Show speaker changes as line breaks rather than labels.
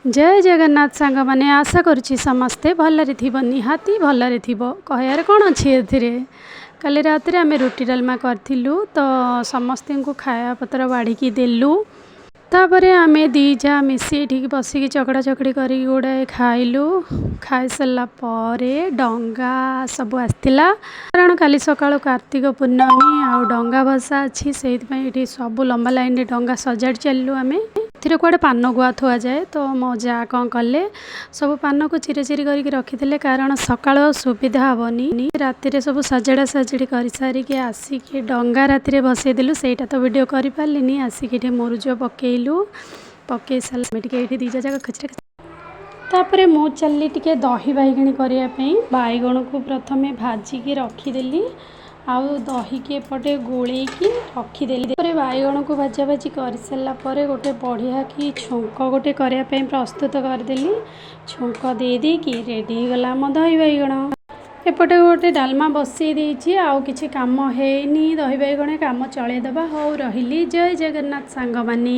ଜୟ ଜଗନ୍ନାଥ ସାଙ୍ଗମାନେ, ଆଶା କରୁଛି ସମସ୍ତେ ଭଲରେ ଥିବ, ନିହାତି ଭଲରେ ଥିବ। କହିବାରେ କ'ଣ ଅଛି ଏଥିରେ? କାଲି ରାତିରେ ଆମେ ରୁଟି ଡାଲମା କରିଥିଲୁ ତ ସମସ୍ତଙ୍କୁ ଖାଇବା ପତ୍ର ବାଢ଼ିକି ଦେଲୁ। ତାପରେ ଆମେ ଦୁଇ ଯା ମିଶି ଏଠିକି ବସିକି ଚକଡ଼ା ଚକଡ଼ି କରିକି ଗୁଡ଼ାଏ ଖାଇଲୁ। ଖାଇସାରିଲା ପରେ ଡଙ୍ଗା ସବୁ ଆସିଥିଲା, କାରଣ କାଲି ସକାଳୁ କାର୍ତ୍ତିକ ପୂର୍ଣ୍ଣମୀ ଆଉ ଡଙ୍ଗା ଭସା ଅଛି। ସେଇଥିପାଇଁ ଏଠି ସବୁ ଲମ୍ବା ଲାଇନରେ ଡଙ୍ଗା ସଜାଡ଼ି ଚାଲିଲୁ ଆମେ। ଏଥିରେ କୁଆଡ଼େ ପାନ ଗୁଆ ଥୁଆଯାଏ। ତ ମୋ ଯା କ'ଣ କଲେ, ସବୁ ପାନକୁ ଚିରି ଚିରି କରିକି ରଖିଥିଲେ, କାରଣ ସକାଳୁ ଆଉ ସୁବିଧା ହେବନି। ରାତିରେ ସବୁ ସଜଡ଼ା ସଜଡ଼ି କରିସାରିକି ଆସିକି ଡଙ୍ଗା ରାତିରେ ଭସେଇଦେଲୁ। ସେଇଟା ତ ଭିଡ଼ିଓ କରିପାରିଲିନି। ଆସିକି ଏଠି ମୁରୁଜ ପକେଇଲୁ। ପକେଇ ସାରିଲା ଆମେ ଟିକେ ଏଇଠି ଦୁଇଟା ଯାକ ଖଚରା। ତାପରେ ମୁଁ ଚାଲିଲି ଟିକେ ଦହି ବାଇଗଣୀ କରିବା ପାଇଁ। ବାଇଗଣକୁ ପ୍ରଥମେ ଭାଜିକି ରଖିଦେଲି ଆଉ ଦହିକି ଏପଟେ ଗୋଳେଇକି ରଖିଦେଲି। ତାପରେ ବାଇଗଣକୁ ଭଜା ଭାଜି କରିସାରିଲା ପରେ ଗୋଟେ ବଢ଼ିଆ କି ଛୁଙ୍କ ଗୋଟେ କରିବା ପାଇଁ ପ୍ରସ୍ତୁତ କରିଦେଲି। ଛୁଙ୍କ ଦେଇ ଦେଇକି ରେଡ଼ି ହେଇଗଲା ଆମ ଦହି ବାଇଗଣ। ଏପଟେ ଗୋଟେ ଡାଲମା ବସେଇ ଦେଇଛି, ଆଉ କିଛି କାମ ହେଇନି। ଦହି ବାଇଗଣ କାମ ଚଳେଇଦେବା। ହଉ, ରହିଲି। ଜୟ ଜଗନ୍ନାଥ ସାଙ୍ଗମାନେ।